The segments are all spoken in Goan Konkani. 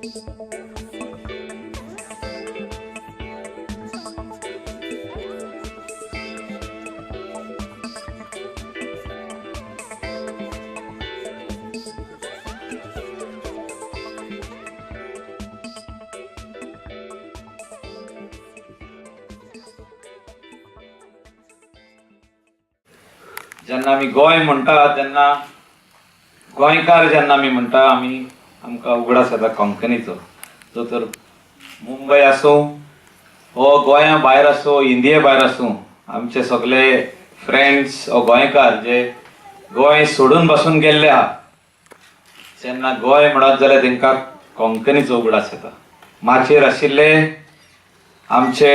जेन्ना आमी गोंय म्हणटा तेन्ना गोंयकार जेन्ना आमी म्हणटा, आमी आमकां उगडास येता कोंकणीचो. जो तर मुंबय आसूं वो गोंया भायर आसूं, इंडिये भायर आसूं, आमचे सगळे फ्रेंड्स वो गोंयकार जे गोंय सोडून बसून गेल्ले आहा, जेन्ना गोंय म्हणत जाल्यार तांकां कोंकणीचो उगडास येता. माचयेर आशिल्ले आमचे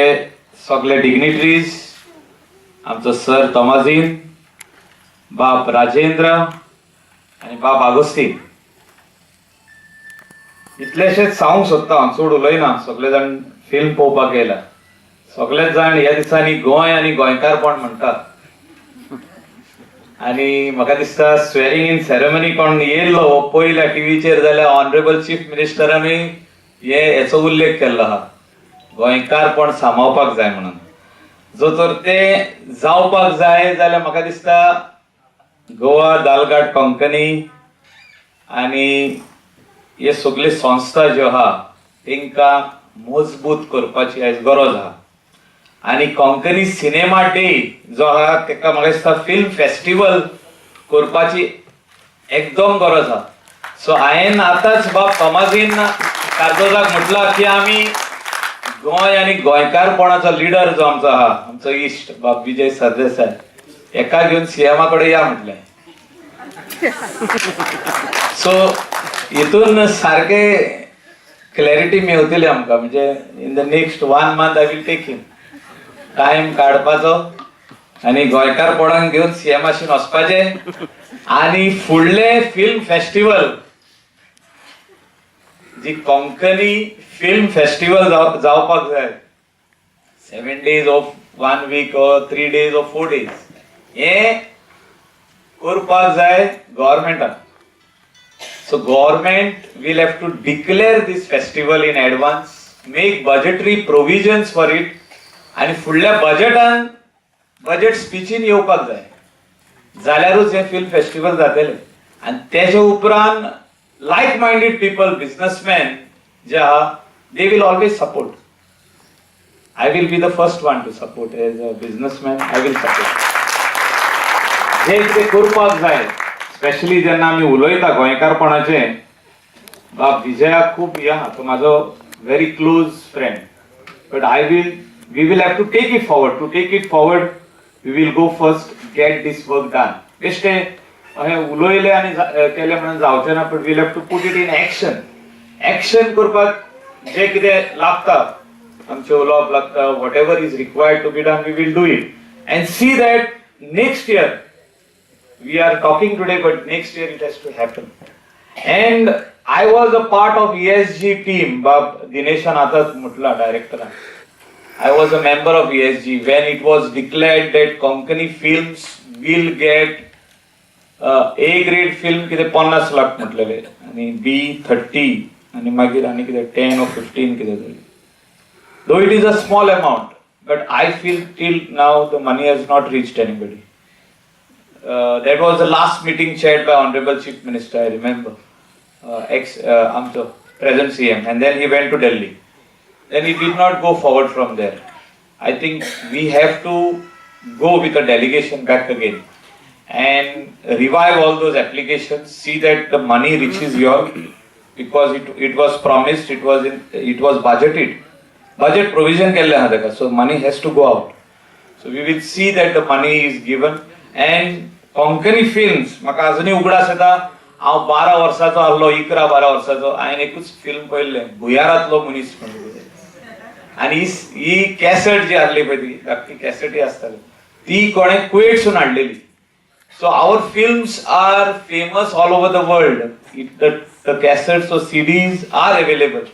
सगळे डिग्निटरीज, आमचो सर तोमाझीन, बाब राजेंद्र आनी बाब आगोस्तीन, इतलेशेच सांगूंक सोदता हांव, चड उलयना. सगळे जाण फिल्म पळोवपाक येयला. सगळेच जाण ह्या दिसांनी गोंय आनी गोंयकारपण म्हणटात आनी म्हाका दिसता स्वेरिंग इन सेरेमनी कोण येयल्लो हो पयल्या टिवीचेर जाल्यार ऑनरेबल चीफ मिनिस्टरानूय हे हेचो उल्लेख केल्लो आहा, गोंयकारपण सांबाळपाक जाय म्हणून. जो तर तें जावपाक जाय जाल्यार म्हाका दिसता गोवा दालघाट कोंकणी आनी हे सगळे संस्था ज्यो आहा तांकां मजबूत करपाची आयज गरज आहा. आनी कोंकणी सिनेमा डे जो आहा ताका म्हाका दिसता फिल्म फेस्टिवल करपाची एकदम गरज आहा. सो हांवें आतांच बाब तोमाझीन कार्दोजाक म्हटलां की आमी गोंय आनी गोंयकारपणाचो लिडर जो आमचो आहा, आमचो इश्ट बाब विजय सरदेसाय, एका घेवन सीएमा कडेन या म्हटलें. सो हितून सारके क्लॅरिटी मेवतली आमकां. म्हणजे in the next one month I will take him, time काडपाचो आनी गोंयकारपणाक घेवन सीएमाशीन वचपाचें आनी फुडलें फिल्म फेस्टिवल जी कोंकणी फिल्म फेस्टिवल जावपाक जाय, 7 days or one week or 3 days or 4 days, हें करपाक जाय गव्हर्मेंटान. So government will have to declare this festival in advance, make budgetary provisions for it आनी फुडल्या बजेटान, बजेट स्पिचीन येवपाक जाय, जाल्यारूच हें फिल्म फेस्टिवल जातलें. आनी तेजे उपरांत लायक मायंडेड पीपल, बिजनसमॅन जे आहा, they will always support. I will be the first one to support. As a businessman, I will support. जे कितें करपाक जाय, स्पेशली जेन्ना आमी उलयता गोंयकारपणाचें, बाब विजयाक खूब हे आहा, तो म्हाजो very close friend, but I will we will have to take it forward. To take it forward, we will go first, get this work done. बेश्टे अशें उलयले आनी केलें म्हणून जावचें ना, but we'll have to put it in action. Action करपाक जे कितें लागता, आमचें उलोवप लागता, whatever is required to be done, we will do it and see that next year, we are talking today, but next year it has to happen. And I was a part of ESG team. बाब दिनेशान आतांच म्हटला डायरेक्टरान, I was a member of ESG when it was declared that Konkani films will get A grade film कितें 50 लाख म्हटलेले आनी बी 30 आनी मागीर आनी कितें 10 or 15 कितें तरी. Though it is a small amount, but I feel till now the money has not reached anybody. That was the last meeting chaired by Honorable Chief Minister, I remember, ex आमचो present CM, and then he went to Delhi. Then he did not go forward from there. I think we have to go with a delegation back again and revive all those applications, see that the money reaches you all, because it was promised, it was budgeted. Budget provision केल्लें आहा ताका, so money has to go out. So we will see that the money is given and Konkani films, म्हाका अजुनूय उगडास येता, हांव 12 वर्साचो आहलो, 11-12 वर्साचो, हांवें एकूच फिल्म पळयल्लें, भुयारांतलो मनीस म्हणून कितें. आनी ही कॅसेट जी आहली पळय, ती धाकटी कॅसेटी आसताली, ती कोणें कुवेटसून हाडलेली. So our films are famous all over the world. The cassettes or CDs are available.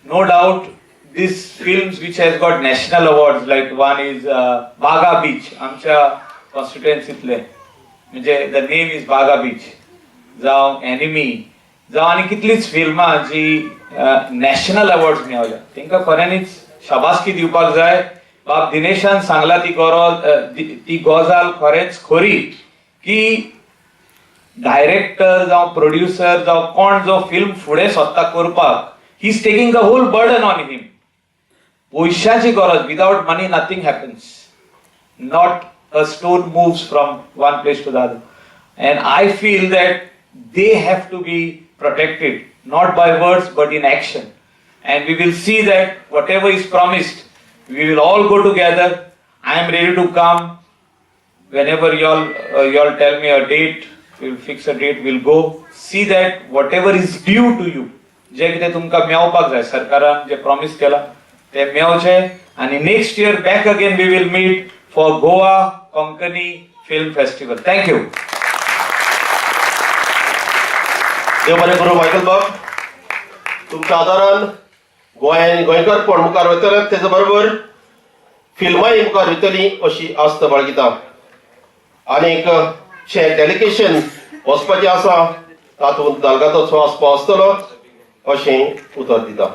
No doubt these films which has got national awards, like one is Baga Beach, आमच्या कॉन्स्टिट्युएन्सीतले, म्हणजे the name is Baga Beach, जावं एनिमी. जावं आनी कितलींच फिल्मां जी नॅशनल अवॉर्ड्स मेवल्या, तांकां खऱ्यांनीच शाबासकी दिवपाक जाय. बाब दिनेशान सांगला ती गरज, ती गजाल खरेंच खरी की डायरेक्टर जावं प्रोड्युसर जावं कोण जो फिल्म फुडें सोदता करपाक, he is taking the whole burden on him. पयशाची गरज. Without money nothing happens, not a stone moves from one place to the other. And I feel that they have to be protected, not by words but in action. And we will see that whatever is promised, we will all go together. I am ready to come whenever y'all tell me a date. We'll fix a date, we'll go see that whatever is due to you, जे कितें तुमकां मेवपाक जाय, सरकारान जे प्रॉमिस केलां ते मेवचें. आनी next year back again we will meet for Goa Konkani Film Festival. Thank you. देव बरें करूं मायकल बाब. तुमच्या आदारान गोंय आनी गोंयकारपण मुखार वयतलें, तेजे बरोबर फिल्मांय मुखार वयतली अशी आस्त बाळगिता. आनीक शे डेलिगेशन वचपाचें आसा, तातूंत दालगादोचो आसपाव आसतलो अशें उतर दिता.